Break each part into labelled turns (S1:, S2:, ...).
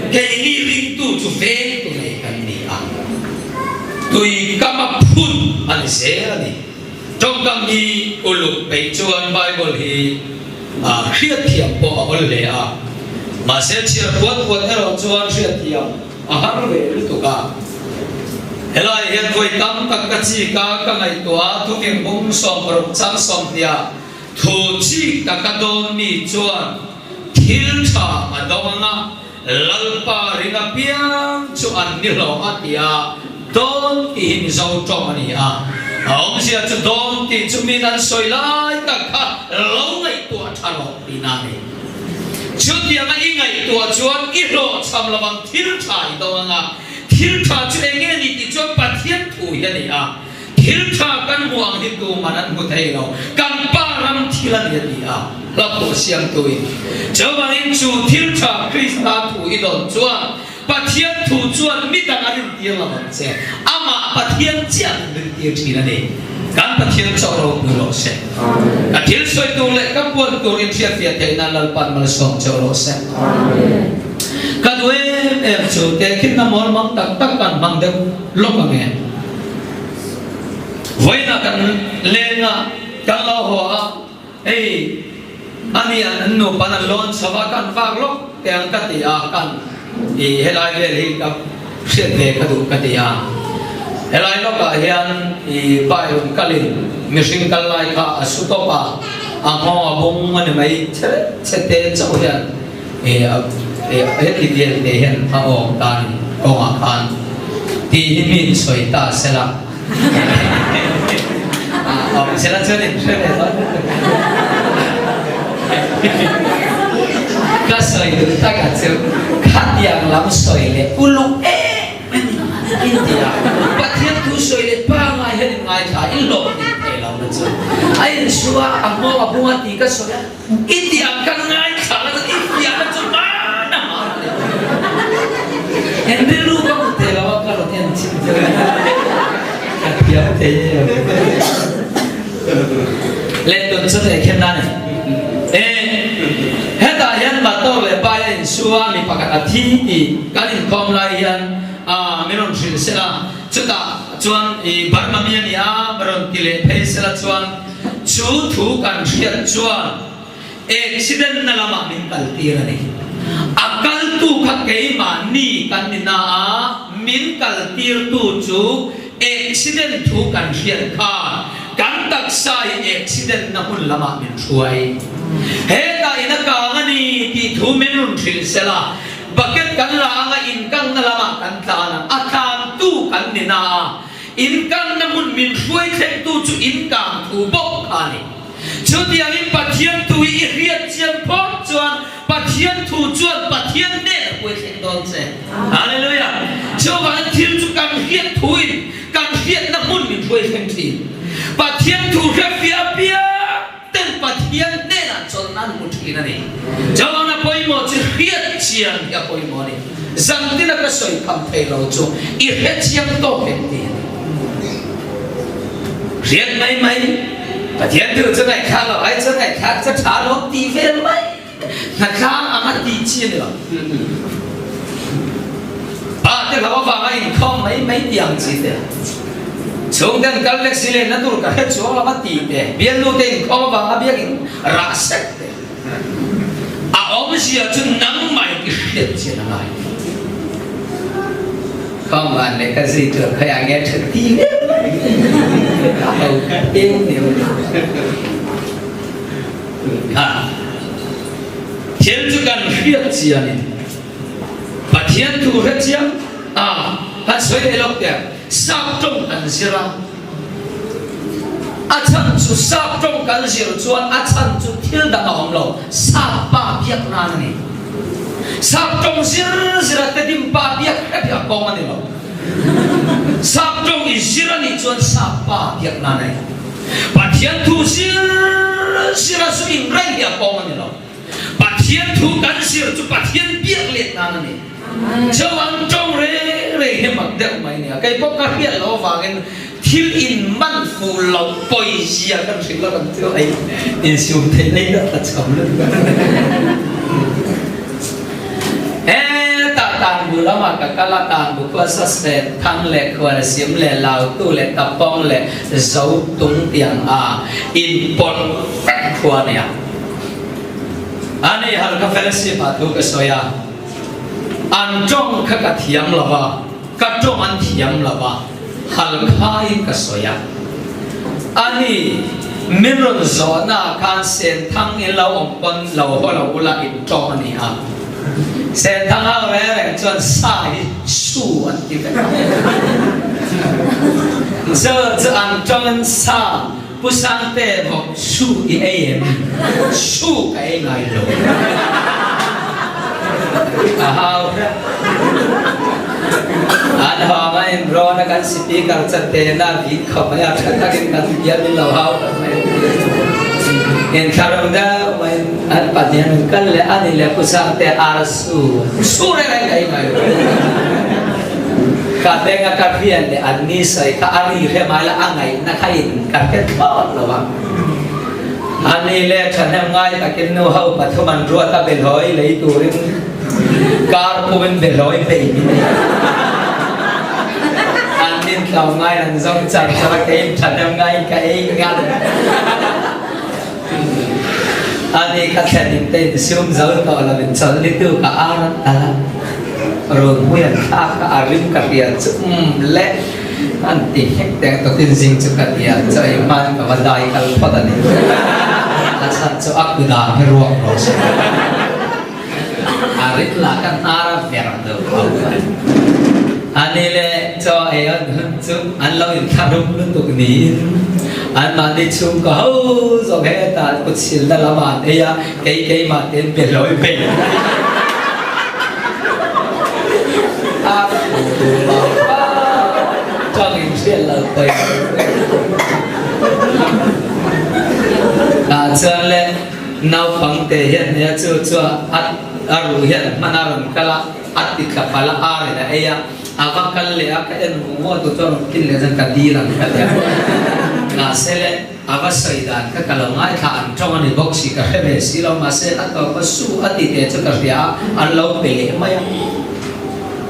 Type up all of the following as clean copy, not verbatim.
S1: Keini ringtu chu vengtu nei kan ni a, tui kama phun a ni zel a ni. Tawngkam hi uluk peih chuan Bible hi hriatthiam pawh a awl hle a, mahse chhiar puat puat erawh chuan hriatthiam a har ve lutuk a. Helai hian vawi tam tak ka chik a, ka ngaihtuah a, thukim bung 60 chang 20 ah thu chik taka dawn mi chuan thil tha a dawng ang a, Lalpa ring apiang chu an ni hlawm a ti a, dawn tih hi Mizo tawng a ni a, a awmzia chu dawn tih chu min an sawi lai tak kha lo ngaihtuah tha rawh tihna a ni. Chutianga i ngaihtuah chuan i hlawhchham lovang thil tha i dawng ang a, thil tha chu eng nge ni tih chuan Pathian thu hi a ni a, Thil tha kan hmuh ang hi tuman an hmu thei lo, kan Pa ram thil a ni a ti a, hla pawh siamtuin. Chuvangin chu thil tha Krista thu i dawn chuan Pathian thu chuan mi dang a rintir lo ang che, amah Pathian chiah min rintir thin a ni. Kan Pathian chauh ropui rawh se. Ka thil sawi tur leh ka puan tur inhriatfiah theih nan Lalpan malsawm chauh rawh se. Ka duh em em chu tehkhinna mawlmang tak tak kan hmang deuh lawk ang e. Vawiinah kan leng a, kan lo haw a, hei ani an nupan an lawn chho a, kan vak lawk teh ang ka ti a, kan i helai vel hi ka hriat ve ka duh ka ti a. Helai lawkah hian i pai rawn kalin mihring kal lai kha a su tawp a, a nghawng a bung a ni mai chhe chhe te chauh hian Heti vel te hian a awm ta ni kawngah khan tih hi mi in sawi ta sela awm sela chuan in hre ve dawn ka sawi duh takah chu khatiang lam sawi leh uluk em em in ti a Pathian thu sawi leh pangngai hian in ngaithla in hlawhtling thei lo na chu a insua a nghawng a bunga tih ka sawi a. I tiang kan ngaithla na chuan i fiahna chu hman a hman a ni. En rilru ka hmu thei lo a ka rawn en chhin che ka thiam thei em. Leh tun chu teh khen na ni. E hetah hian Mato leh Pai a insu a mi pakhat a thi tih kan inkhawm lai hian a min rawn hrilh sela chutah chuan i Burma mi a ni a rawn ti leh phei sela chuan Chu thu kan hriat chuan accident na lamah min kal tir a ni. A kaltu kha keimahni kan ni na a, min kal tirtu chu accident thu kan hriat khan kan taksa hi accident na hmun lamah min hruai. Hetah in a kang a ni tih thu min rawn hrilh sela, bucket kan la anga inkangna lamah kan tlan ang, a tlantu kan ni na a, Inkanna hmun min hruai thlengtu chu inkang thu bawk kha a ni. Chutiangin Pathian thu hi i hriat chian phawt chuan Pathian thu chuan Pathian hnên a hruai thleng dawn che. Hallelujah! Chuvangin thil chu kan hriat thuin kan hriatna hmun min hruai thleng thin. Pathian thu hrefiah apiang ten Pathian hnenah chawlhna an hmu thin a ni. Chuvangin a pawimawh chu hriat chian hi a pawimawh a ni. Zantina ka sawi tham thei lo chu i hre chiang tawk em ti a ni. Hriat mai mai, Pathian thu chu ngaihthlak lo ai chuan ngaihthlak chu tha lo ti vel mai hnatlang anga ti chi a ni lo. Pa te hlo avanga inkhawm mai mai ti ang chi te, chhungten kal vek si lenna tur ka hre chuang lova ti te, bialnu te inkhawm avanga biakin rah sek te. A awmzia chu nangmah in i hriat chian a ngai. Khawngvan leh ka zui tur khawi ah nge tha ti vel mai a ho em em. Ha. Thil chu kan hriat chian in Pathian thu hre chiang a kan sawi leh lawk teh sap tawng kan zir a. A chhan chu sap tawng kan zir chuan a chhan chu thil dang a awm lo, sap pa biak nan a ni. Sap tawng zir zir a tedim pa biak hrep hi a kawng a ni lo. Sap tawng i zir a nih chuan sap pa biak nan a ni. Pathian thu zir zir a zu in reng hi a kawng a ni lo. Pathian thu kan zir chu Pathian biak let nan a ni. Chuan tawng reng reng hi mak deuh mai nia. Kei pawh ka hriat loh avangin thil in man fuh loh pawi zia kan hrilh lo kan chu hei insum theih lei a tla chho lutuk a. Hetah ta. Tanbu lamah ka kal a, Tanbu khua Saslen, Thang leh Khualsim leh Lautu leh Tapawng leh Zotung tiang a inpawlh vek khua a ni a. A ni Halkha Fellowship ah thu ka sawi a, an tawng kha ka thiam lo va, ka tawng an thiam lo va, Halkha in ka sawi a. A ni, min rawn zawhna ah khan Senthang in lo awm pawn lo haw lo ula in tawng a ni a. Senthang ho reng reng chuan sa hi su an ti vek a. Chu chu an tawngin sa Pu Sangte vawk su i ei em? Su ka ei ngai lo. A hau hrep. An hawng a inrawn a kan speaker chatena vin khawp mai a, tha takin kan bial in lo hau khawp mai an ti. Inthlahrung deuh maiin an pahnih an kal leh a ni leh Pu Sangte ar su su reng reng ka ei ngai lo. Ka benga ka hriat leh an ni sawi kha a ri hre mai la a ngaihna kha in ka hre thlawt lo a. A ni leh thahnem ngai takin nu ho pathum an ruat a behlawi lei turin kar pumin behlawi bei min ei a. An nin tlawm ngai an zawng char char a keiin thahnem ngaiin ka ei ngat. A ni ka thlen in te in sum zo tawh lo in chawlh ni tu ka ar an tal a, run hmui an thlak a, a rim ka hria chu umm le an ti nghek teng tawkin zing chu ka ti a, chaw ei hmain ka va dai kal phawt a ni. A chhan chu a kudan hi ruak rawh se. A rit lah ka hnar a ver deuh tho. A ni le chaw ei an hun chu an lo inthlahrung lutuk niin anmahni chhungkaw ho zawk hetah kutsilna lamah an ei a, kei keimah te an behlawi bei a hmu tur lo va tawng in hriat lo pawi lo. Tah chuan le. Naupang te hian nia chu chu a a ruh hian hman a rawn kal a, a ti thla pal a, ar in a ei a, a va kal leh a, ka en hmu maw tu chu a rawn kil leh chuan ka dil ang ka ti a. Mahse le a va sawi dan kha ka lo ngaithla an tawng a ni bawk si ka hre ve si lo, mahse a tawp a su a ti teh chu ka hria a, an lo pe leh mai a.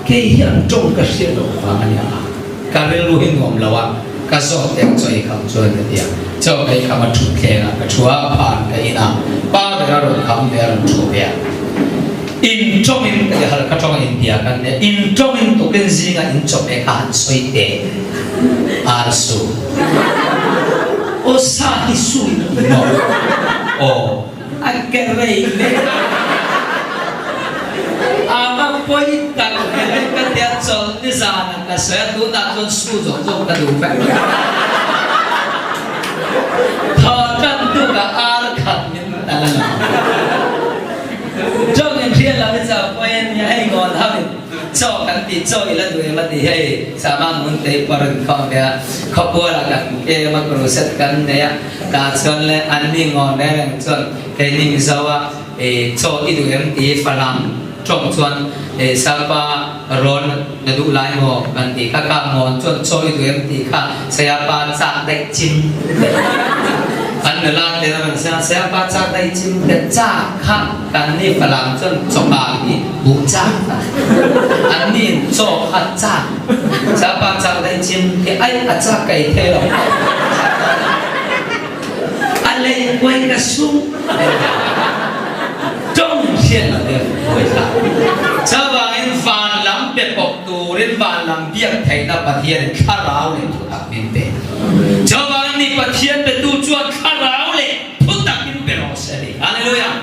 S1: Kei hi an tawng ka hriat loh vang a nia a. Ka rilru hi nuam lo a, ka zawt teh chaw ei kham chuan ka ti a, chaw ka ei kham a thut thleng a, ka thu a, phan ka in a, pa ber a rawn kham ve a rawn thu ve a. In tawng in ka ti hal, ka tawng a inbia kan nia, in tawng in tukin zinga in chawp e kha han sawi teh ar su. Aw sa hi su in a ti maw? Aw. A ke rei leh a va pawi tak em ka tia chawlh nizan ah ka sawi a tunah chuan su zawng zawng ka duh vek thaw tan tuk ah ar khat min tal a lo Jong in hriat lo hi chu pawi a nia hei ngawn ho in chaw kan tih chaw i la duh em a ti hei Sama mun te hi pawh a rawn khawm ve a khawpual ah kan kem a crusade kan nei a. Tah chuan le an ni ngawn reng reng chuan keini Mizo a chaw i duh em ti Falam tawng chuan Sapa rawn na duh lai maw kan ti kha kha ngawn chuan chaw i duh em ti kha Sayapa chak daih chim an nula te a rawn sawi a Sayapa chak daih chim te chak kha kan ni Falam chuan chawka hi buh chak an ni in chaw kha chak Sapa chak daih chim ti ai a chak ka ei thei lo. A lei kuai ka sung. Tong hian a der buai hlah. Chuvangin van lam pe pawp turin van lam biak theihna Pathian in thlarau leh thutak min pe. Chuvangin mi Pathian petu chuan thlarau leh thutak in pe rawh se a ni. Hallelujah.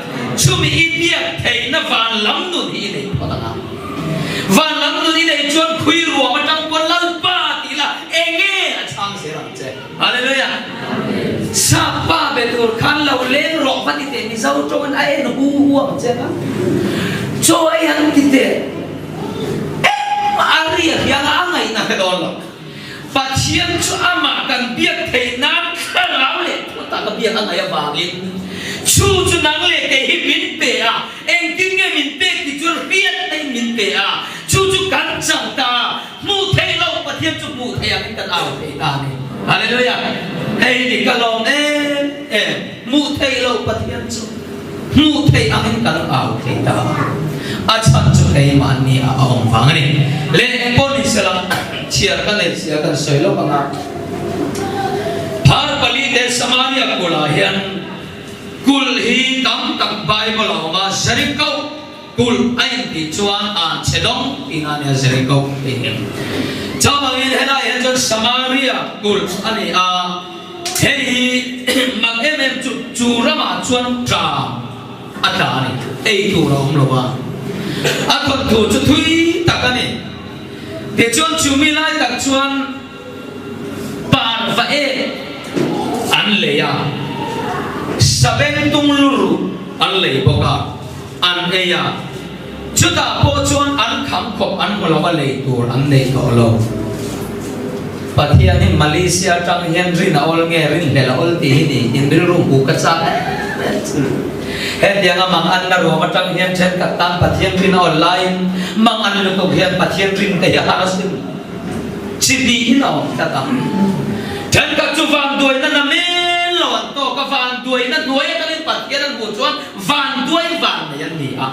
S1: Chumi i biak theihna van lam nun hi i nei phawt ang a. Van lam nun i nei chuan khui ruam atang pawn Lalpa tih la enge a chhang zel ang che. Hallelujah! Sap pa be tur khan lo leng rawh va ti teh Mizo tawngin a en hu hu ang che nga. Chaw ei han ti teh engmah a riak hian a ngaihna hre dawn lo. Pathian chu amah kan biak theih nan thlarau leh thutak a biak a ngaih avangin chu chu nang leh kei hi min pe a. Engtin nge min pek ti chuan hriatna in min pe a, chu chu kan chang ta a, hmuh theih loh Pathian chu hmuh theih angin kan au thei ta a ni. Hallelujah! Hei ni ka lawm em em, hmuh theih loh Pathian chu hmuh theih angin kan au thei ta a. A chhan chu keimahni ah a awm vang a ni. Leh engpawh ni sela, chhiar ka nei sia kan sawi lawk ang a. Phar palite Samaria kulh ah hian kulh hi tam tak Bible a awm a, Jericho kulh a intih chuan an chhe dawng tihna a nia Jericho tih hi. Chuvangin helai hian chuan Samaria kulh a ni a, hei hi mak em em chu chu ramah chuan ṭam a tla a ni, ei tur a awm lo a, a thawnthu chu thui tak a ni. Tichuan chumi lai tak chuan Parva ek an lei a, sabengtung luruh an lei bawk a, an ei a, chutah pawh chuan an kham khawp an hmu lo a lei tur an nei tawh lo. Pathian hi Malaysia atang hian rin a awl nge rinhlelh a awl tih hi ni in rilru hmuh ka chak em em chu. Hetianga mang anna ruam atang hian thenkhat tan Pathian rin a awl laiin mang an lutuk hian Pathian rin te hi a har asin. Chi tiin a awm tlat a. Thenkhat chu vanduaina na mel lo an tawk a, vanduaina hnuai atangin Pathian an hmuh chuan vanduai van nei an ni a.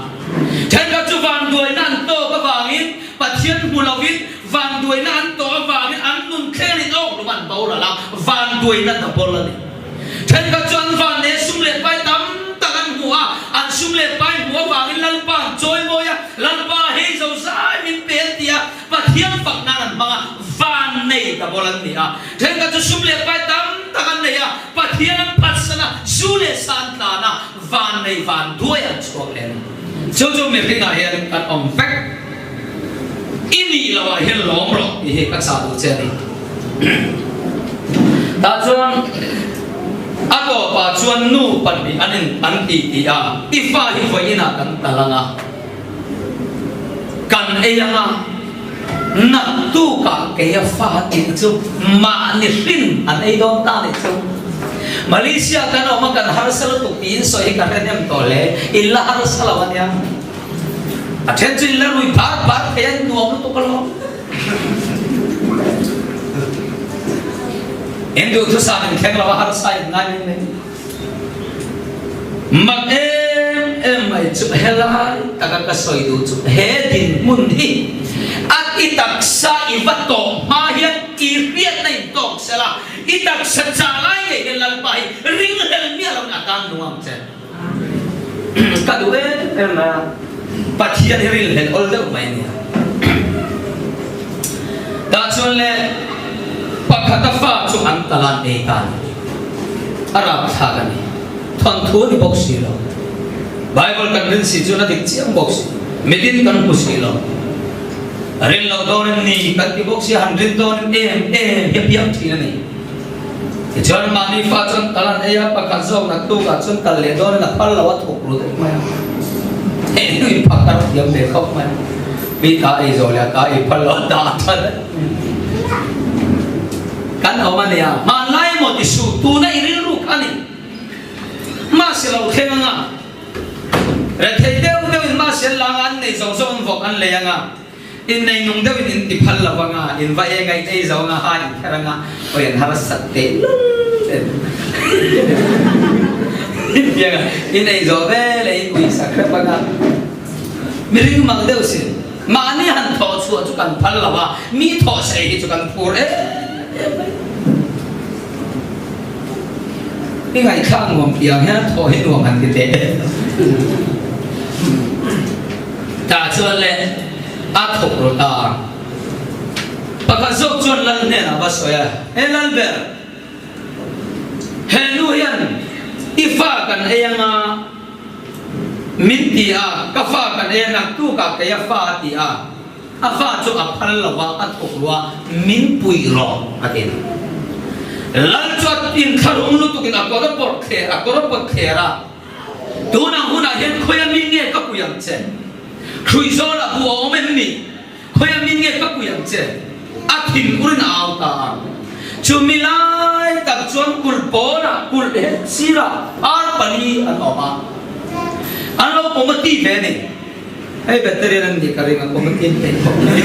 S1: Thenkhat chu vanduaina an tawk avangin Pathian hmu lovin vanduaina an tawh avangin an nun thlengin awk lum an boral a, vanduaina double a ni. Thenkhat chu an van leh sum leh pai tam tak an hmu a, an sum leh pai hmuh avangin Lalpa an chawimawi a, Lalpa hei zo zai min pe an ti a, Pathian fak nan an hmang a, van nei ta bawl an ni a. Thenkhat chu sum leh pai tam tak an nei a, Pathian an phatsan a, zu leh sa an tlan a, van nei van duai an chhuak leh a ni. Chu chu mihringah hian kan awm vek. I nih loh ah hian lawm rawh tih hi ka chah duh che a ni. Tah chuan a tawpah chuan nu pahnih an in an tih tih a, i fa hi vawiin ah kan tal ang a. Kan ei anga naktukah keia fa tih chu mahni hrin an ei dawn ta nih chu. Malaysia kan awm a kan harsa lutuk tiin sawi hi ka hre hnem tawh hle, in la harsa lo ania. A then chu in la rui par par thei a nuam lutuk alawm. In duhthusam in thleng lo a harsa in ngai mai mai. Mak em em mai chu helai taka ka sawi duh chu he dinhmun hi a i taksa i va tawh hma hian i hriatna in tawk sela, i taksa chah lai ngei hian Lalpa hi ringhlel miah loin a tan nung ang che. Ka duh em em mai a, Pathian hi rinhlel awl deuh mai a nia. Tah chuan le pakhata fa chu an talan ei ta a ni. A rapthlak a ni. Thawnthu a ni bawk si lo. Bible kan rin si chuan a dik chiang bawk si. Mitin kan hmu si lo. Rin loh dawnin ni kan ti bawk si a, han rin dawnin em em hi a piang thin a ni. Tichuan mahni fa chuan tal an ei a, pakhat zawk naktukah chuan tal leh dawnin a phal lo a thawk ru daih mai a. Hei hi inphak a thiam ve khawp mai. Mi ta ei zawh leh a ta ei phal lo a dah a tha daih. Kan awm a nia, hmanlai emaw ti suh, tuna i rilru kha a ni. Mahse lo thleng anga, rethei deuh deuhin mahse an langa an nei zawng zawng an vawk an lei anga, innei nung deuhin in ti phal lo anga, in va eng a in ei zo anga, ha in kher anga, awi an harsat teh lul em in ti anga, in ei zawh veleh in ui sak hrep anga, miring mak deuh sin. Mahni han thawh chhuah chu kan phal lo a, mi thawh sei hi chu kan phur em em mai. I ngaihthlak nuam piang hian thawh hi nuam han ti teh. Tah chuan le a thawk ru ta. Pakhat zawk chuan lal hnenah va sawi a, He lal ber, he nu hian i fa kan ei anga, Min ti a, ka fa kan en a, tukah kei a fa a ti a, a fa chu a phal lo va, a thawk lo a, min puih rawh a ti. Lal chu a inthlahrung lutukin a kawr a pawrh thler, a kawr a pawt thler a, Tunang hunah hian khawi a min nge ka pui ang che? Hruihzawlah bu a awm em ni? Khawi a min nge ka pui ang che? A thin urin a au ta a. Chumi lai tak chuan kulh pawnah kulh het sirah ar pali an awm a. An lo committee ve a ni. Hei veterian an nih ka ring a, committee an peih khawp mai.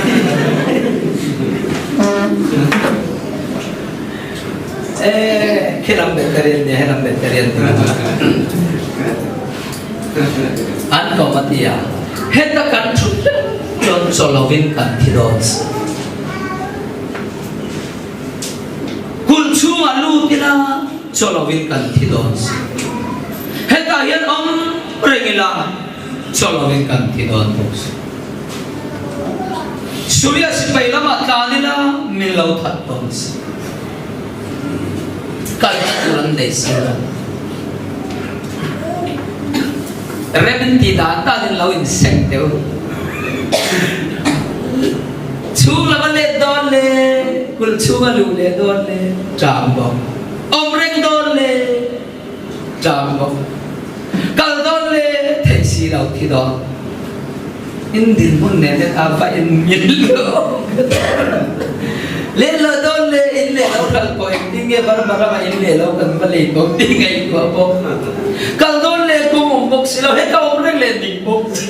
S1: Eh, khi lam veterian nia, he lam veterian ni. An committee a. Heta kan thut hlek chuan chaw lovin kan thi dawn si. Kulh chhungah lut ila chaw lovin kan thi dawn si. Hetah hian awm reng ila chaw lovin kan thi dawn bawk si. Suria sipai lamah tlan ila min lo that dawn si. Kalna tur an nei si lo. Rem in tih dan dan in lo in seng deuh. Chhung lam a let dawn le, kulh chhung a luh leh dawn le, ṭam bawk. Awm reng dawn le, ṭam bawk. Kal dawn le, theih si lo thi dawn. In dinhmun nen hian a va in mil lo. Let lo dawn le, in leh lo hralh pawh engtin nge Burma ramah in leh lo kan va lei tawh tih ngaihtuah bawk. Kal dawn le kawng awm bawk si lo, heta awm reng leh ning bawk si.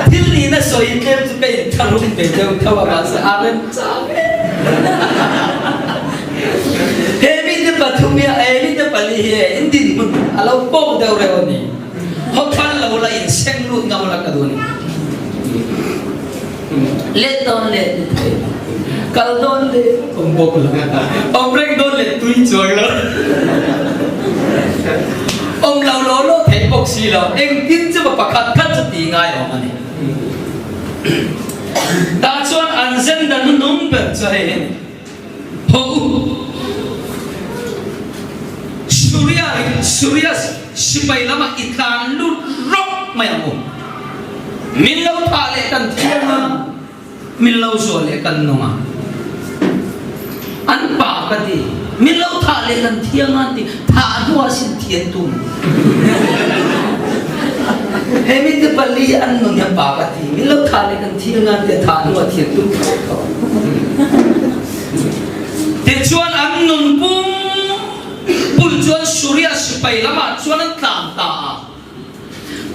S1: Thil nihna sawi tlem chu ka intharum ve deuh tho a, mahse a remchang em. He mite pathum hi, he mite pali hi in dinhmun a lo pawk deuh reuh a ni. Hawthal lo la inseng lut ngam la ka duh a ni. Let dawn let ni thei lo. Kal dawn let awm bawk lo. Awm reng dawn let tui chuang lo. Awm lo law law thei bawk si lo. Engtin chu va pakhat khat chu ti ngai awm a ni. Tah chuan an zenda hnunung ber chu hei hi a ni. Ho u! Suria Suria sipai lamah i tlan lut rawk mai ang u. Min lo thah leh kan thiam a, min lo zuah leh kan nung a. An pa ka ti, min lo thah leh kan thiam a an ti, thah hnuah sin thian tum. He mite pali an nun hi pa ka ti, min lo thah leh kan thiam a an ti, thah hnuah thian tum tho tho. Tichuan an nun pum pui chuan Suria sipai lamah chuan an tlan ta a.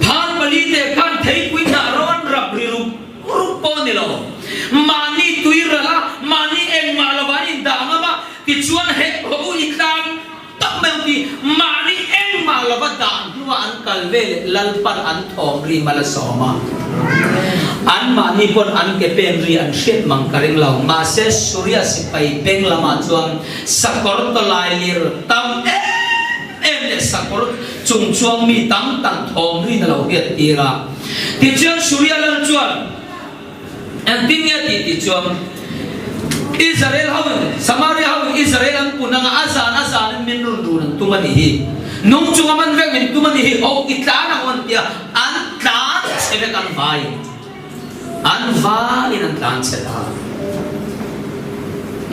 S1: Phar pali te khan theipui hnah rawn rap ri rup rup pawh a ni lo. Mahni tui ral a, mahni engmah lovah an indah ngam a, tichuan heh ho i tlan Tak mai ang ti, mahni engmah lova dah hnuah an kal ve leh Lalpan an thawm ri mal a sawm a. Anmahni pawn an ke pen ri an hriat mang ka ring lo. Mahse Suria sipai beng lamah chuan sakawr tawlai lir tam em em leh sakawr chung chuang mi tam tak thawm rin a lo hriat tir a. Tichuan Suria lal chuan, Engtin nge tih tih chuan Israel ho in Samaria ho in Israel an pun anga a zan a zan in min rawn run an tum a nih hi. Nung chunga man vek min tum a nih hi ho i tlan ang an tia an tlan chhe vek an vai in an vai in an tlan chhe ta.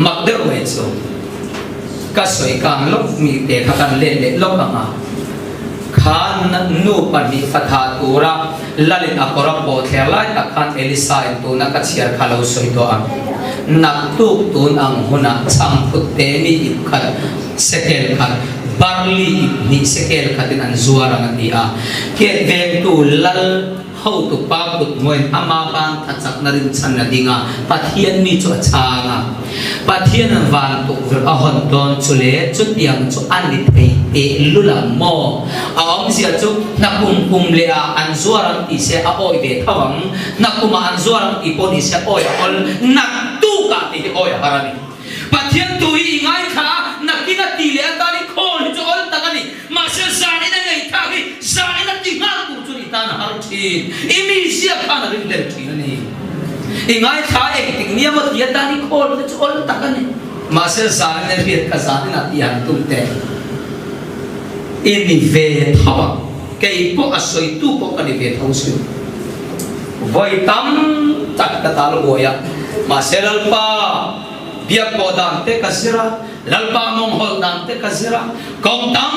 S1: Mak deuh mai chu ka sawi kang lawk mi te kha kan let leh lawk anga khan nu pahnih fatha tura Lalin a kawr a pawh thler lai tak khan Elisa in tuna ka chhiar kha lo sawi tawh a, Naktuk tun ang hunah chhangphut te mi ip khat sekel khat, barley ip hnih sekel khatin an zuar ang a ti a. Ket vengtu Lal hotu pa kut hmuain ama ban tha chakna rinchhan a ding a, Pathian mi chu a chhang a. Pathian an van tukverh a hawn dawn chu le chutiang chu a ni thei teh lul ang maw? A awmzia chu hnakum kum leh ah an zuar ang tih se a awi ve tho ang, hnakum ah an zuar ang tih pawh ni se awi a awl, naktuk ah tih hi awi a har a ni. Pathian tu hi i ngaithla a, nakin a tih leh atan i khawl hi chu awl tak a ni, mahse zanin a ngaihthlak hi zanin a ti nghal tur chu i tan a har thin, i mizia khan a ringhlel thin a ni. I ngaithla a engtik nia maw ti atan i khawl te chu awl tak a ni, mahse zanin a hriat kha zanin ah tih han tum teh. I ni ve tho a, kei pawh a sawitu pawh ka ni ve tho sin. Vawi tam tak ka tal buai a, mahse Lalpa biak pawh dan te ka zir a, Lalpa mawng hawlh dan te ka zir a, kawng tam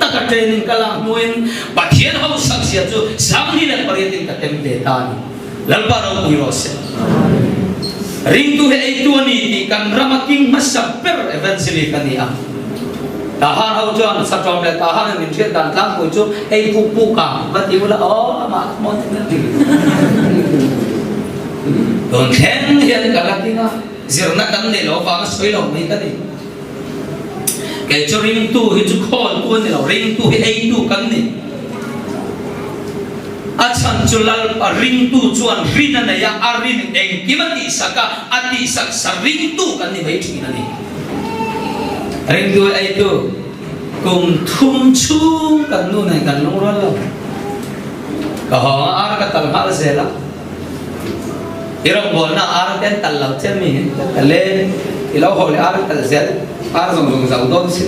S1: taka training ka lak hnuin Pathian hausak zia chu 28 in ka tem ve ta a ni. Lalpa ropui rawh se. Ringtu hi eitu a ni tih kan rama king hmasa ber Evangelist a ni a. Tahan ho chuan Satawm leh Tahan in min hriat dan tlangpui chu ei puk puk a va ti ula aw amah kha maw ti ila. Tun thleng hian ka la king a, zirna kan neih loh avanga sawi lo mai ka ni. Kei chu ringtu hi chu khawltu a ni lo, ringtu hi eitu kan ni. A chhan chu Lalpa ringtu chuan rin a nei a, a rin engkim a tihsak a, a tihsak sa ringtu kan ni mai thin a ni. Ringtu eitu kum thum chhung kan nu nen kan lungrual lo. Ka hawng a, ar ka tal nghal zel a. I rawngbawlna ar te an tal lo che mi ka len i lo haw leh ar tal zel ar zawng zawng zo dawn si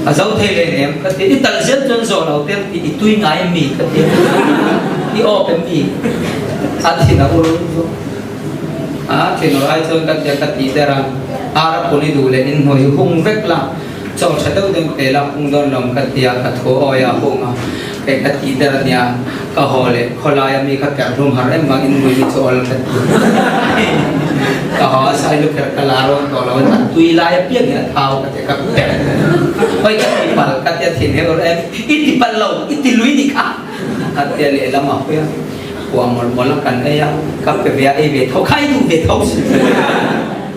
S1: a zo thei leh nem ka ti i tal zel chuan zawh lo te ti i tui ngai mi ka ti i awp em mi a thin a ur a thin ur ai chuan ka tia ka ti der a ar a pun i duh leh in hnuai hi hung vek la Chaw tha deuh deuh pe la hung dawn lawm ka ti a, ka thu awi a hung a, kei ka tih der ania, ka haw leh khawlai a mi kha kerh hlum har em vang in mui hi chu awl ka ti. Ka haw a sai lu kherh ka la rawn tawh lo in a tui lai apiang hi a thau ka ti a, ka perh hawi ka ti palh ka ti a thin heuh em i ti palh lo i ti lui ni kha a ti a lehlam a hawi a, kua mawlh mawlh a kan ei a, ka pe ve a ei ve tho kha i duh ve tho si.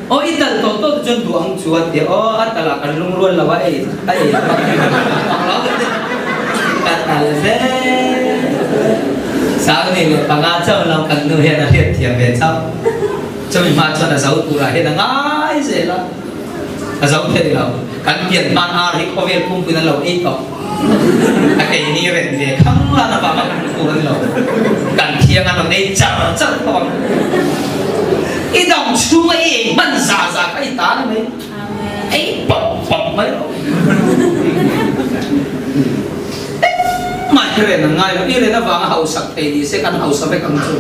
S1: Aw i tal tawh tawh te chuan duh ang chu a ti a, aw a tal ah kan lungrual lo a ei a ei ang lo ka tal zel. Sangni leh panga chauh lo kan nu hian a hriat thiam ve chauh. Chumi hma chuan a zo turah hian a ngai zel a, a zo thei lo. Kan pian hman ar hi khawvel pumpuiin an lo ei tawh. A keini ren ve khang lan avanga kan tur a ni lo. Kan thiang an rawn ei char char tawh ang. I dam chhunga i ei hman za za kha i ta ni mai. Ei pawp pawp mai rawh. Engmah hi ren an ngai lo. I ren avanga hausak thei ni se kan hausa vek ang chu.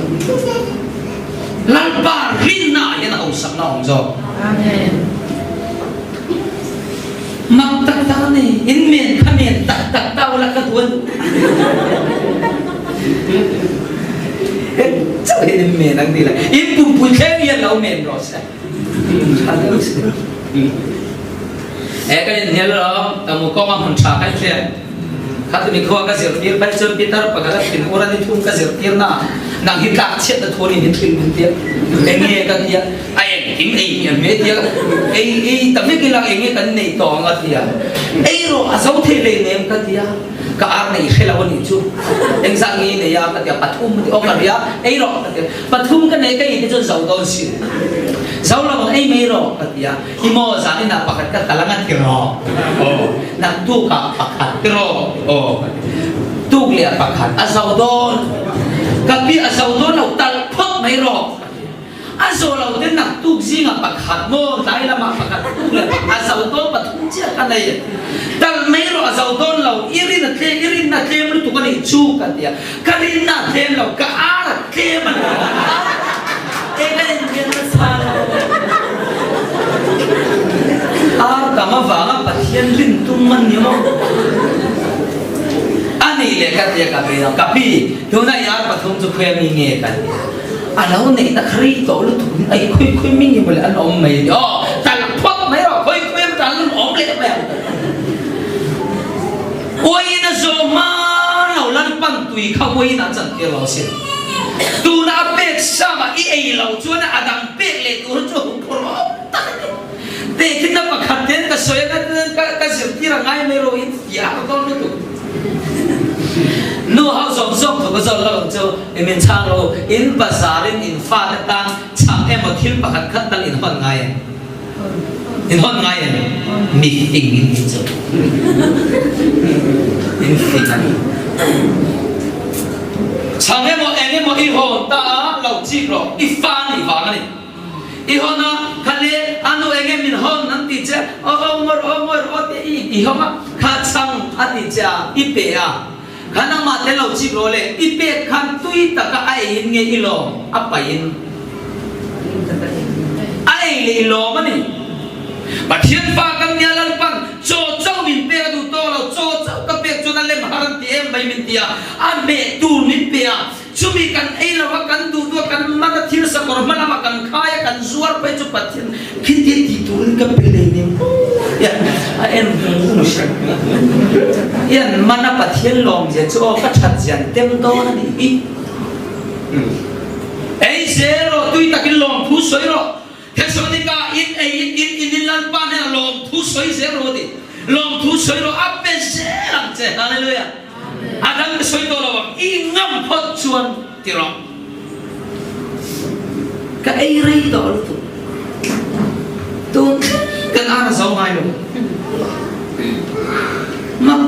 S1: Lalpa rinna ah hian hausakna a awm zawk.
S2: Amen.
S1: Mak tak tak a ni. In men kha men tak tak ta ula ka duan. Chauh hian in men ang ti la. In pumpui thleng hian lo men rawh se. Tha deuh se. E kan in hnial lo, ka mu kawng a hmun tha kai hriat. Kha tuni khua ka zirtir phei chuan Peter pakhat a thin ur a ni thung ka zirtir na nang hi tlak chhiat na thu ni min hrilh min tia. Enge ka tia. A engkim ei hmiah hmiah tia ei ei ta vek ila enge kan neih tawh ang a ti a, ei rawh a zo thei leh nem ka ti a, ka ar neih hre lo a nih chu engzah nge i nei a ka ti a, pathum a ti aw ka ria ei rawh ka ti a, pathum ka nei ka ei te chuan zo dawn si zo lo ang ei mai rawh ka ti a, i maw zan inah pakhat ka tal ang a ti rawh aw naktukah pakhat ti rawh aw ka ti tuk leh pakhat a zo dawn ka pi a zo dawn lo tal phawt mai rawh ka ti a. A zawh lo te naktuk zingah pakhat maw tlai lamah pakhat tuk leh a zo dawn pathum chiah ka nei. Tal mai rawh a zo dawn lo, i rin a tlem, i rinna tlem lutuk a nih chu ka ti a. Ka rinna a tlem lo, ka ar a tlem a ni. Eng a inbiak nasa lo. Ar tam avanga Pathian rin tum a ni maw? A nih leh ka ti a ka pi, ka pi, tuna i ar pathum chu khawi ami nge ka ti a. A lo neih na kha rei tawh lutuk in ai khawi khawi mi nge mawle an awm mai ni aw tal phawt mai rawh khawi khawi am tan an awm leh mai ang uaiin a zawh hma lo Lalpan tui kha uaiin a chan tir lo asin tuna a pek sam a i ei lo chuan a dang pek leh tur chu huphurh awm tak a ni tehkhin na pakhat ten ka sawi a ka ka zirtir a ngai mai rawh in fiah dawn lutuk nu ho zawng zawng thu ka zawt lo ang chu. I min chhang lo, in bazar in in fate tan chhang emaw thil pakhat khat tal in hawn ngai em? In hawn ngai em? Mi fing in ni chu. In fing a ni. Chhang emaw eng emaw i hawn ta a, lo chik rawh, i fa nih vang a ni. I hawn a, kha le a nu eng em min hawn an ti che, aw aw ngawi rawh, aw ngawi rawh aw tia i i hawng a, kha chhang a ti che a, i pe a. Khan amah te lo chik rawh le, i pek khan tui taka a ei in nge i lawm a paih in a ei leh i lawm a ni. Pathian fa kan nia Lalpan chaw chauh min pek a duh tawh lo, chaw chauh ka pek chuan a lem har an ti em mai min ti a, a hmeh tur min pe a, chumi kan ei lo a kan duh duh a kan man a thil sakawr hma lamah kan khai a kan zuar phei chu Pathian Khitia tih turin ka pe lei nen hian a en hung hung hrim. Hian mana Pathian lawm zia chu aw ka that zian tem dawn a nih hi. Ei zel rawh tui takin lawm thu sawi rawh. Thesalonika in ei in in in in Lalpa hnenah lawm thu sawi zel rawh a ti. Lawm thu sawi rawh a pe zel ang che. Hallelujah. A dang ka sawi tawh lo ang, i ngam phawt chuan ti rawh. Ka ei rei tawh lutuk. Tun thleng kan ar a zo ngai lo. Mak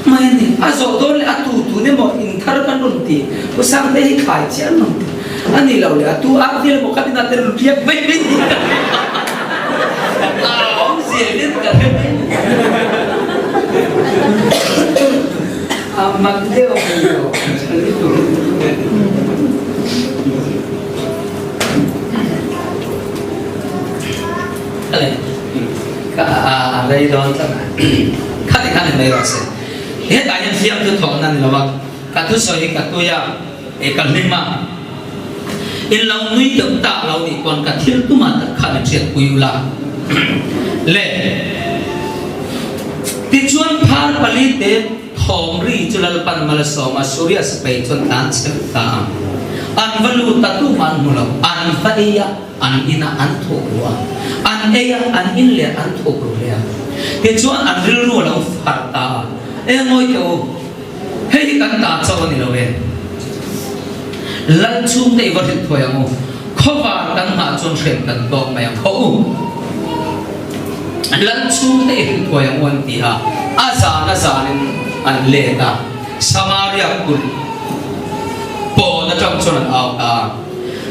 S1: mai a ni. A zawh dawn leh a tu tun emaw in thar kan rawn ti. Pu Sangte hi thlai chiah an rawn ti. A ni lo leh a tu ar vel emaw khat inah te rawn riak mai mai ni. A awmzia hian ka hre mai. A mak deuh mai lo. A rei dawn tlat a, khati khan in mai rawh se. Hetah hian fiamthu thawhna ni lo a, ka thusawi hi ka tui a, e ka hlim a, in lo nui deuh tak lo nih pawn ka thil tumah tak khan in hriatpui ula le. Tichuan phar palite thawm ri chu Lalpan Malsawma Suria sipai chuan tlan chheuh ta a, an va lut a tumah an hmu lo, an va ei a, An inah an thawk ru a, an ei a, an in leh an thawk ru hle a. Tichuan an rilru a lo far ta a, E ngawi teh u, hei hi kan ta chauh a ni lo e. Lal chhungte i va hrilh thuai ang u, khawvar kan nghah chuan hrem kan tawk mai ang khaw u. Lal chhungte i hrilh thuai ang u an ti a, a zan a zanin an let a, Samaria kulh pawn atang chuan an au ta a.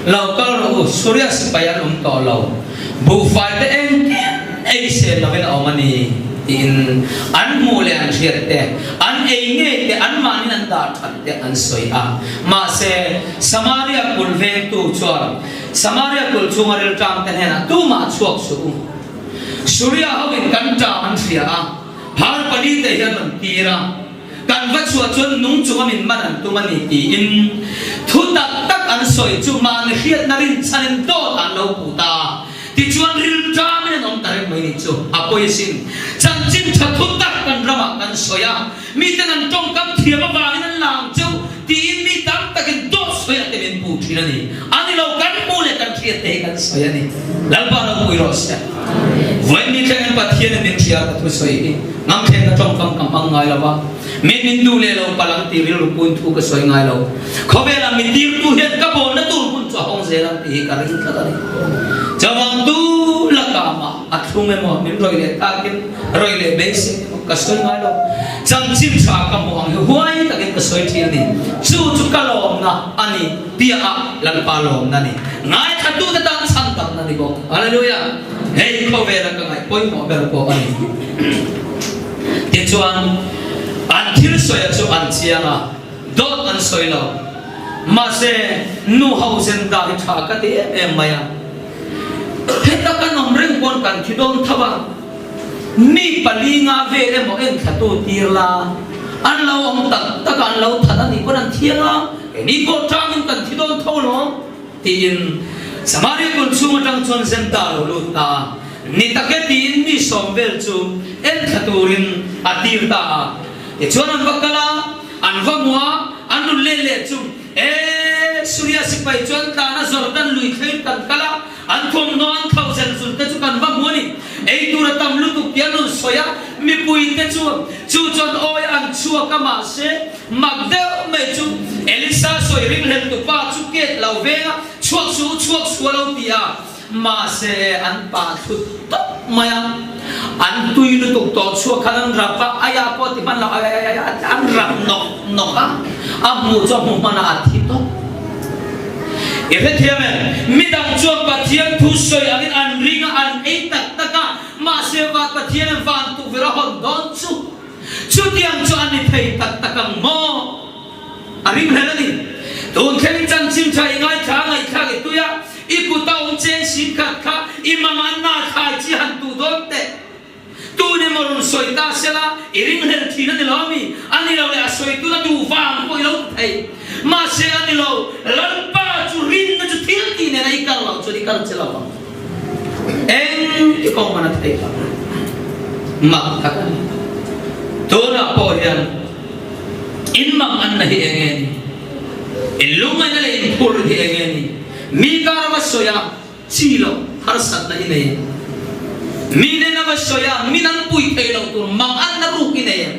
S1: Lo kal rawh u, Suria sipai an awm tawh lo, buhfai te engkim ei sel lovin a awm a ni, tiin an hmuh leh an hriat te, an ei ngei te, anmahnin an dah that te an sawi a. Mahse, Samaria kulh vengtu chuan Samaria kulh chhunga rilṭam te hnenah tumah chhuak suh u. Suria hoin kan ṭam an hria a, phar palite hian rawn tir a. Kan va chhuah chuan nung chunga min man an tum a ni tiin thu tak tak an sawi chu mahni hriatna rinchhanin dawt an lo puh ta a. Tichuan rilṭamin an awm ta reng mai ni chu a pawi asin. Chanchin ṭha thu tak kan ramah kan sawi a, miten an tawngkam thiam avangin an lang cheu tiin mi tam takin dawt sawi ah te min puh ṭhin a ni. A ni lo, kan hmuh leh kan hriat te hi kan sawi a ni. Lalpa lo pui rawh se. Vawiin ni thlengin Pathianin min hria ka thusawi hi ngamthleng ka tawngkam ka hmang ngai lo va, min min duh leh lo palh ang tih rilru puin thu ka sawi ngai lo. Khawvelah mi tirtu hian ka bawlna tur hmun chu a hawng zel ang tih hi ka ring tlat a ni. Chuvang tu lakah mah a thlung emaw min rawih leh takin rawih leh beisei emaw ka sawi ngai lo. Chanchin tha ka hmuh ang hi huai takin ka sawi thin a ni. Chu chu ka lawmna a ni. Piahah Lalpa lawmna ni. Ngaithlatute tan chhan tamna ni bawk. Hallelujah! Hei khawvela ka ngaih pawimawh ber pawh a ni. Tichuan, an thil sawia chu an chiang a, dawt an sawi lo. Mahse, nu ho zen dah hi tha ka ti em em mai a. Heta kan awm reng pawn kan thi dawn tho a. Mi palinga vel emaw enthlatu tir la, an lo awm tak tak a, an lo that a nih pawn an thiang a. Keini pawh tangin kan thi dawn tho lawm, tiin Samaria kulh chhung atang chuan Zenta lo lut ta a. Ni tak e tiin mi sawm vel chu enthla turin a tir ta a. Tichuan an va kal a, an va hmu a, an rawn let leh chu, E, Suria sipai chuan tlana Jordan lui thleng kan kal a, An thawmhnaw an thlauh zel zul te chu kan va hmu a ni. Ei tur a tam lutuk tih an rawn sawi a, mipui te chuan chu chuan awi an chhuak a mahse mak deuh mai chu Elisa sawi ringhlel tupa chu ket lo veng a, chhuak suh u chhuak suh a lo ti a, mahse an pa thlut tawp mai a, an tui lutuk tawh chhuak khan an rap a, aia pawh ti hman lo ai ai ai an rap nawk nawk a, a hmuh chu a hmu hman a a thi tawp. I hrethiam em? Midang chuan Pathian thu sawi angin an ring a, an ei tak tak a, mahse van Pathianin van tukverh a hawn dawn chu chutiang chu a ni thei tak tak ang maw? A ringhlel a ni. Tun thlengin chanchin tha i ngaithla a, ngaihthlak i tui a, i kut a awm cheng sin khat kha i mama na thlai chi han tuh dawn teh. Tun emaw rawn sawi ta sela, i ringhlel thin a ni lo ami? A ni lo leh a sawi tuna duh vang pawh i lo ti thei. Mahse a ni lo, Lalpa chu rinna chu thil tih nena i kal loh chuan i kal che lo vang. Eng ti kawng man a thei lo. Mak tak a ni. Tunah pawh hian in mang anna hi eng nge ni? In lungngaihna leh in phur hi eng nge ni? Mi kar va sawi a, Chi loh harsatna i nei em? Mi nen a va sawi a, min an pui thei loh tur mang anna ruk i nei em?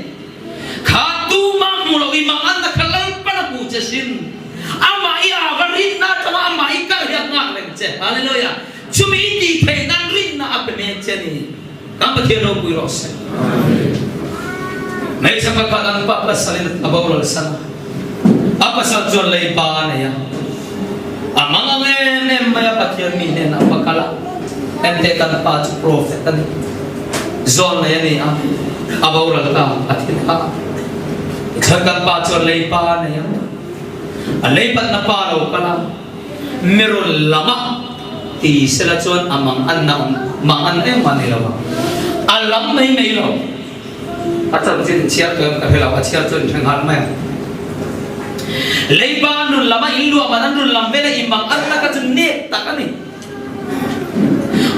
S1: Kha tuma hmu lo I manganna kha Lalpan a hmu che sin. Amah i ava rinna atanga amah i kal hi a nghak reng che. Hallelujah! Chumi i tih theih nan rinna a pe mek che a ni. Kan Pathian ropui rawh se. Hmeichhe pakhat an pa pasalin a boral san a, a pasal chuan leipa a nei a. A mang ang em em mai a Pathian mi hnenah a va kal a, Enteh kan pa chu prophet a ni, zawn nei a ni a, a boral ta a thi ta a. Tichuan kan pa chuan leipa a nei a, a leipatna pa a lo kal a, Mi rawn lam a ti sela chuan a mang an na awm mang an em a ni lo a, a lam mai mai lo. A chanchin chhiar tawh em ka hre lo, a chhiar chuan in hre nghal mai ang. Leiba an rawn lam a, in luah man an rawn lam vel a, i mang an na kha chu nek tak a ni.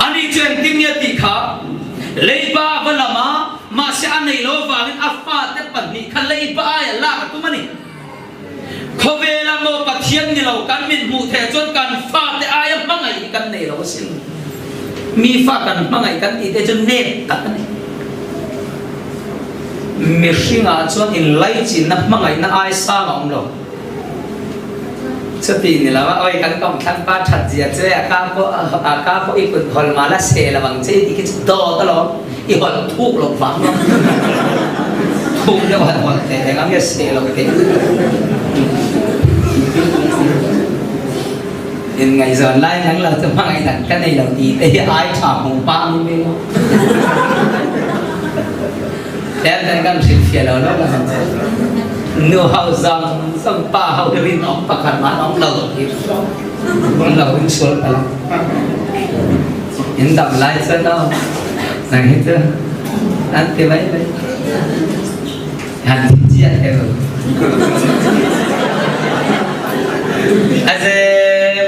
S1: Ani chu engtin nge tih kha leiba a va lam a, mahse a nei lo avangin a fate pahnih kha leiba aia lak a tum a ni. Khawvela maw Pathian ni lo kan min hmuh theih chuan kan fate aia hmangaih hi kan nei lo asin. Mi fa kan hmangaih kan tih te chu nep tak a ni. Mihringah chuan inlaichinna hmangaihna ai sang a awm lo. Chuti ni lo a, awi kan kawmthlang pa that zia che a ka pawh a ka pawh i kut hawl mah la seh lo ang che i ti khi chu dawt alawm. I holh thuk loh vang lo. Thuk deuh han holh teh reng a nge seh loh teh. In ngaihzawn lai nang lo chu hmangaih dan ka nei lo ti te hi ai tha hmu pa ni mai lo. Tlem ten kan hrilhfiah lo lo la han che. Nu ho zawng zawng pa ho hi rinawm pakhat mah an awm lo hi an lo in sual palh a. In dam lai chuan aw nang hi chu an ti mai mai. Han thi chiah thei lo. Aze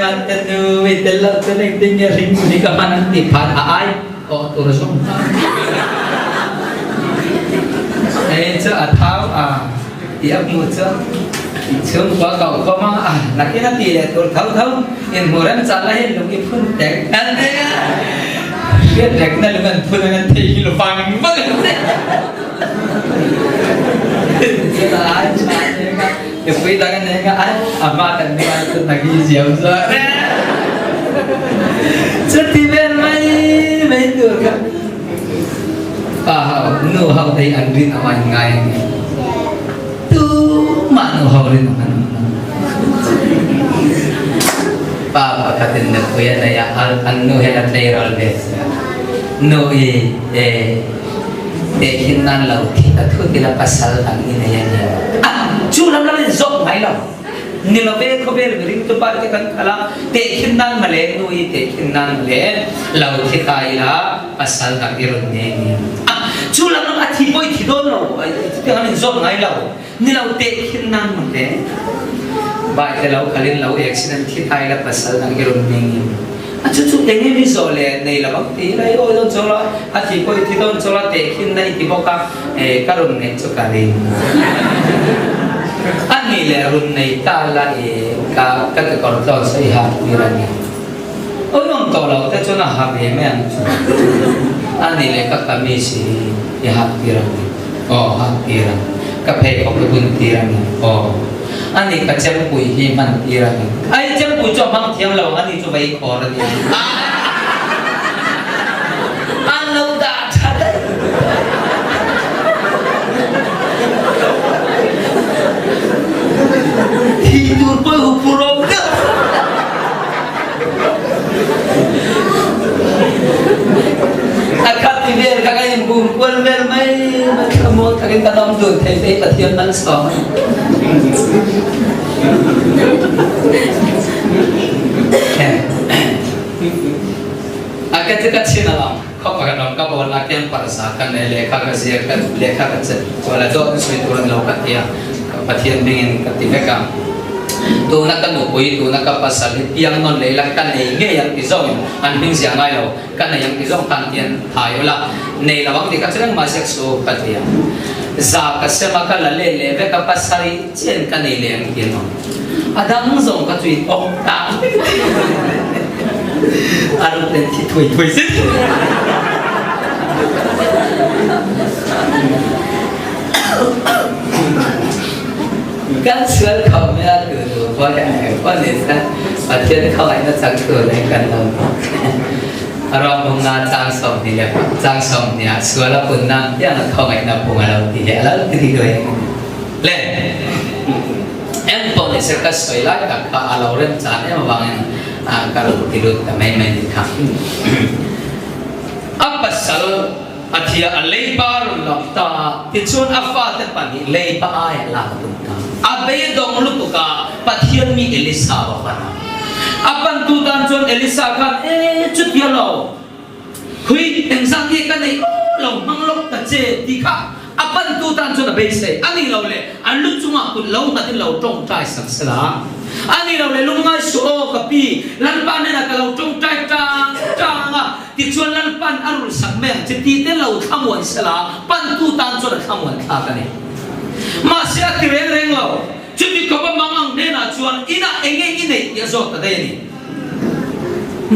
S1: man te nu i tel lo chuan engtin nge hring hi ka hman an ti phan a ai awh tur zawng Hei chu a thau a tih a hmuh chu chhungkua koh khawm a, nakin a tih leh tur tho tho inhmuh remchah la hian lung i phun tek an ti a, hriat rekna lung an phun ang an thei hi lufang vak an ti. Chutah ai tha eng a, mipui dang an eng a, ai a hma kan nu ai chu nagi ziam zawk. Chuti vel mai mai tur kha. Pa ho, nu ho te hi an rin a man ngai a ni. Tumah nu ho rin a man lo. Pa pakhat in nupui a nei a, an nu hian a tleirawl ve si a. Nu i e tehkhin nan lo thi ta thut ila pasal dang i nei a ni. A, chu lam lam in zawk ngai lo. Ni lo ve khawvel miring tu pa te kan kal a, tehkhin nan male nu i tehkhin nan male lo thi ta ila pasal dang i rawn nei a ni. A, chu lam lam a thi pawh i thi dawn lo, chutiang an in zawt ngai lo. Ni lo tehkhin nan male bai te lo kal in lo accident thi ta ila pasal dang i rawn nei a ni. A chu chu eng nge mi zawh le nei lo ang ti ila i awi dawn chuang lo a, a thi pawh i thi dawn chuang lo a tehkhin na i ti bawk a, e ka rawn neih chu ka ring. A nih leh rawn nei ta la i ka ka kekawr tlawn saw i ha tir a ni. Awi awm tawh lo te chuan a ha ve mai ang chu. A nih leh ka kamis hi i ha tir a ni. Aw ha tir a. Ka pheikhawk i bun tir a ni. Aw. A nih ka chempui hi hman tir a ni. Ai chempui chu a hmang thiam lo ang, a ni chu vei khawr a ni. An lo dah tha daih. Thi tur pawh hu phur awm deuh. A khat ti vel ka ka in bum kual vel mai mai thlamuang takin kan awm dun thei te hi Pathian malsawm a ni. A ka chu ka chin alawm khawp ka kan awm ka bawl na khian parza ka nei lehkha ka ziak ka lehkha ka chet chuan a dawt sawi tur an lo ka ti a Pathian hmingin ka ti vek a tuna ka nupui tuna ka pasal hi piang nawn leh ila ka nei ngei ang ti zawngin an hming ziah ngai lo Ka nei ang ti zawng khan tian thai ula, nei lo ang ti kha chu engmah ziak su ka ti a. Za ka sem a, ka la let leh vek a, pasarih chian ka nei leh ang ti an awm. A dang zawng ka chu in awk tang vek a. A rut nen thi thuai thuai zet.
S2: Kan sual khawp mai a, tu tu pawh hi a eng pawh ni se Pathian khawngaihna chang tur leh kan lo Rawng bunga chang 20 leh chang 20 ah sual a pun nan piang a khawngaihna pung a lo ti hi a lo ti duai le. Eng pawh ni se ka sawi lai tak kha a lo remchan em avangin ka lo ti lut ta mai mai ni kha. A pasal A thia a leiba rawn lang ta a, tichuan a fate pahnih leiba aiah lak a tum ta. A beidawng lutuk a, Pathian mi Elisa va pan a. A pantu tan chuan Elisa khan, E, chutia lo, khui engzat nge ka neih aw lo hmang lawk ta che tih kha a pantu tan chuan a beisei. A ni lo le, a lu chungah kut lo nghatin lo tawngtai sak sela. A ni lo le, lungngai suh aw ka pi, Lalpa hnenah ka lo tawngtai tang tang a, Tichuan Lalpan a rul sak mai ang che tih te lo thlamuan sela, pantu tan chuan a thlamuan thlak a ni. Mahse a ti reng reng lo. Chuti khawpa mang ang hnenah chuan inah eng nge i neih tih a zawt ta daih a ni.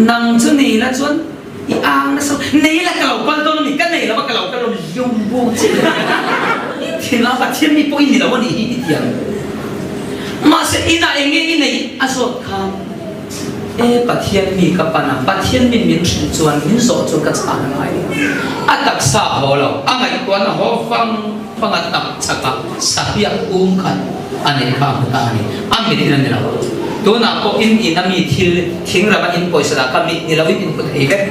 S2: Nang chu nei la chuan i ang nasa lo. Nei la ka lo kal dawn a ni, ka nei lo va ka lo kal lo liu bawk che. I thin a, Pathian mi pawh i ni lo a nih hi i ti ang. Mahse inah eng nge i neih a zawt khan. E Pathian mi ka pan a, Pathian min min hrilh chuan min zawh chu ka chhan a ngai lo. A taksa a haw lo, a ngaihtuahna haw fang fang a tak chak a, sahriak um khat a neih kha a hmu ta a ni. A mit in a ni lo. Tunah pawh in in a mi thil thingram a in pawisa dah kha mit ni lo in in hmu thei vek.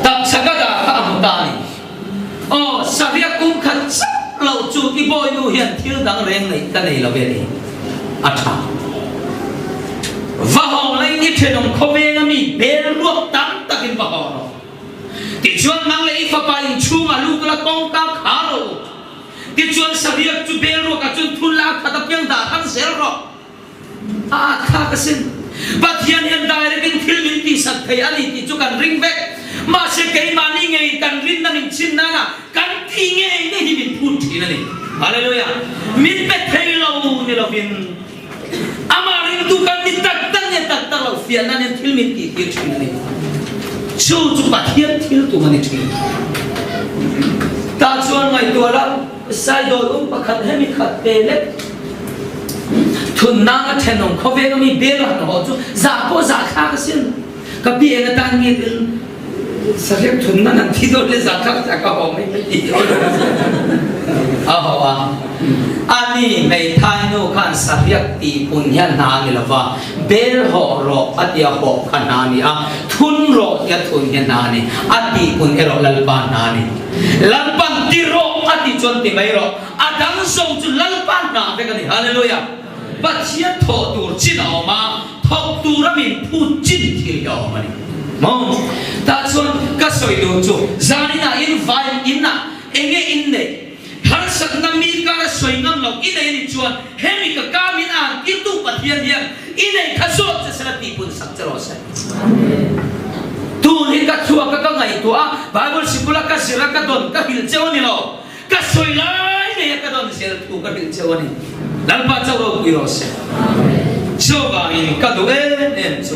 S2: Tak chak a dah kha a hmu ta a ni. Aw, sahriak kum khat chauh lo chu i bawinu hian thil dang reng neih ka nei lo ve ni. A tha. Va hawng laiin i thenawm khawveng a mi bel ruak tam takin va hawng rawh. Tichuan nang leh i fapa inchhungah lut la kawngka khar rawh u. Tichuan sahriak chu bel ruakah chuan thun la a khat apiang dah thar zel rawh. A atthlak asin. Pathian hian direct in thil min tihsak thei a ni tih chu kan ring vek. Mahse keimahni ngeiin kan rinna min chhin nana kan tih ngei ngei hi min phut thin a ni. Hallelujah. Min pe thei lo ni lovin amah ringtu kan ni tak tak nge tak tak lo fiah nan hian thil min tih tir thin a ni. Chu chu Pathian thil tum a ni thin. Tah chuan ngaihtuah la Saidawl um pakhat hemi khat te lek Thunnak a ṭhenawm khawveng a mi bel han haw chu zah pawh zah thlak a sin. Ka pi eng atan nge tin sarek thun nan an thi dawn le zah thlak tak a haw mai mai ti a haw a. Ani hmeithai nu khan sariak ti pun hian hna a ni lova, bel hawh rawh a tia hawh kha hna a ni a, thun rawh tia thun hian hna a ni, a ti pun erawh Lalpa hna a ni. Lalpan ti rawh a ti chuan ti mai rawh. A dang zawng chu Lalpa hnah vek a ni. Hallelujah! Pathian thawh tur chin a awm a, thawk tura min phut chin thil hi a awm a ni. Maw? Tah chuan ka sawi duh chu zaninah in vai inah enge in neih? Harsatna mi kara sawi ngam loh i nei a nih chuan hemi ka ka min an tirtu Pathian hian i nei kha zawt che sela tih pun sak che rawh se. Tun hi ka chhuak a ka ngaihtuah a, Bible sikula ka zir a ka dawn ka hrilh cheu a ni lo. Ka sawi lai nei a ka dawn zel thu ka hrilh cheu a ni. Lalpa chauh ropui rawh se. Chuvangin ka duh em em chu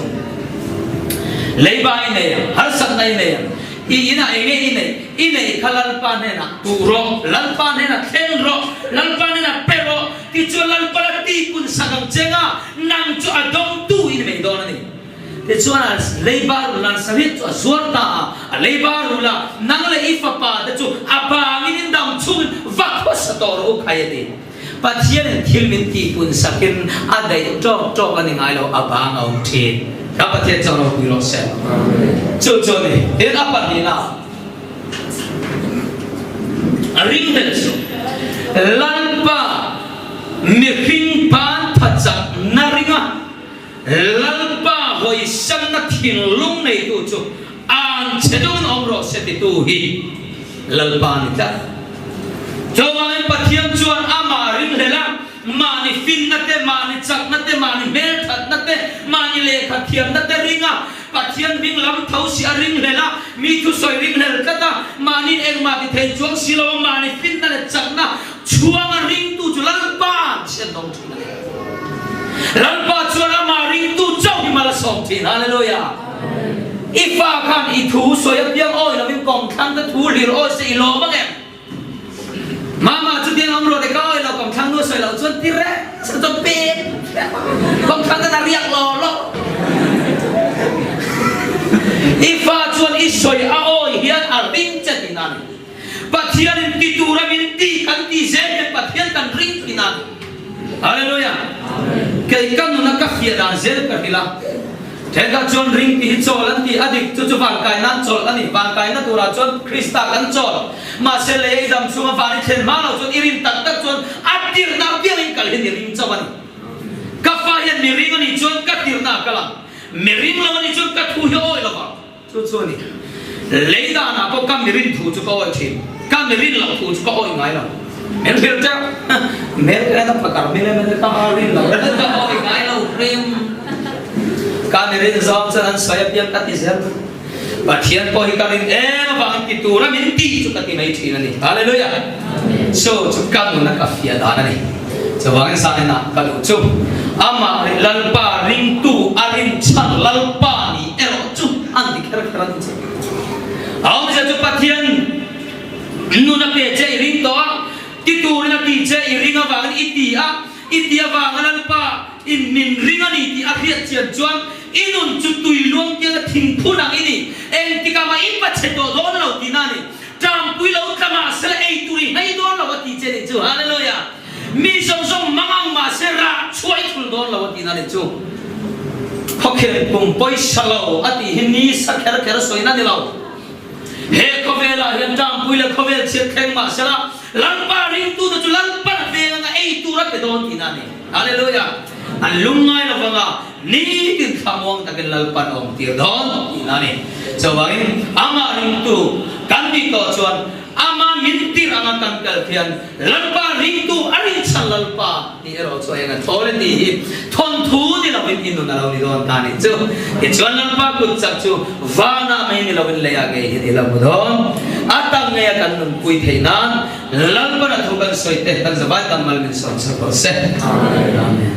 S2: leiba i nei ang, harsatna i nei ang, i inah eng nge i neih, i neih kha Lalpa hnenah tuh rawh, Lalpa hnenah thlen rawh, Lalpa hnenah pe rawh, tichuan Lalpa la tihpun sak ang che nga nang chu a dawngtu i ni mai dawn a ni. Tichuan a leiba rul an sarih chu a zuar ta a, a leiba rul a, Nang leh i fapa te chu a bangin in dam chungin va khawsa tawh rawh u khai a ti. Pathianin thil min tihpun sakin a daih tawk tawk a ni ngai lo, a bang a awm thin. Ka Pathian chauh ropui rawh se. Chu chu a ni. Tin a pahnihna a ringhlel chu Lalpa mihring ban phachak na ringa Lalpa hawisanna thinlung neitu chu ang che deuhin awm rawh se titu hi Lalpa a ni tlat. Chuvangin Pathian chuan amah ringhlel a, mahni finna te, mahni chakna te, mahni hmelthatna te, mahni lehkha thiamna te ring a, Pathian hming lam tho si a ringhlel a, mi thusawi ringhlel tlat a, mahniin engmah ti thei chuang si lo a, mahni finna leh chakna chhuanga ringtu chu Lalpa ang chhiat dawng thin a ni. Lalpa chuan amah ringtu chauh hi mal a sawm thin. Hallelujah! I fa khan i thu sawi apiang awi lovin kawngthlang te thu hlir awi se i lawm ang em? Mama chutiang awm rawh le ka awi lo kawngthlang nu. chuan ti reng se chuan pem kawngthlang ten a riak law law. I fa chuan i sawi a awi hian a ring che tihna a ni. Pathianin ti tura min ti kan ti zel hian Pathian kan ring thin a ni. Hallelujah! Kei ka nuna ka fiah dan zel ka hrilh a. Thenkhat chuan ring tih hi chawl an ti a dik, chu chu vankai nan chawlh a ni. Vankaina turah chuan Krista kan chawl. Mahse lei i dam chhunga van i thlen hma lo chuan i rin tak tak chuan a tirhna apiangin kal hian i ring chauh a ni. Ka fa hian mi ring a nih chuan ka tirhna a kal ang. Mi ring lo a nih chuan ka thu hi a awih lo vang. Chu chu a ni. Lei danah pawh ka mirin thu chu ka awih thin. Ka mirin loh thu chu ka awih ngai lo. Min hrilh teuh. Hmel ka en a phakar mil em em ka rin lo reng ka awih ngai lo hrim. Ka mirin zawng chuan an sawi apiang ka ti zel mai. Pathian pawh hi ka rin em avangin ti tura min tih chu ka ti mai thin a ni. Hallelujah. Chu chu ka nuna ka fiah dan a ni. Chuvangin zaninah ka duh chu amah Lalpa ringtu a rinchhan Lalpa ni erawh chu an ti kher kher a ni che. A awmzia chu Pathian nun a pe che i ring tawh a, ti turin a ti che i ring avangin i ti a, i ti avanga Lalpa in min ring a ni tih a hriat chian chuan i nun chu tui luang tianga thingphun ang i ni, engtikah mah i pachhe tawh dawn lo tihna a ni. Ṭampui lo tla mahse la ei tur i hlei dawn lo a ti che nih chu. Hallelujah! Mi zawng zawng mang ang mahse rah chhuah i thul dawn lo a tihna nih chu. Khawkher kum pawisa lo a tih hi ni sa kher kher sawina ni lo. He khawvelah hian ṭampui leh khawvel chhiat thleng mahse la Lalpa ringtute chu Lalpan a veng anga ei tur a pe dawn tihna a ni. Hallelujah! An lungngai lo vanga nitin thlamuang takin Lalpan a awmtir dawn tihna a ni. Chuvangin amah ringtu kan nih tawh chuan ama min tirh anga kan kal khian Lalpa ringtu a rinchhan Lalpa tih erawh chu a eng a thawl e tih hi thawnthu ni lovin i nun a lo ni dawn ta nih chu. Tichuan Lalpa kut chak chu vanah mai ni lovin leiah ngei hian i lo hmu dawn. A tak ngeia kan nunpui theih nan Lalpan a thu kan sawi te kan zavai tam mal min sawm sak rawh se. Amen.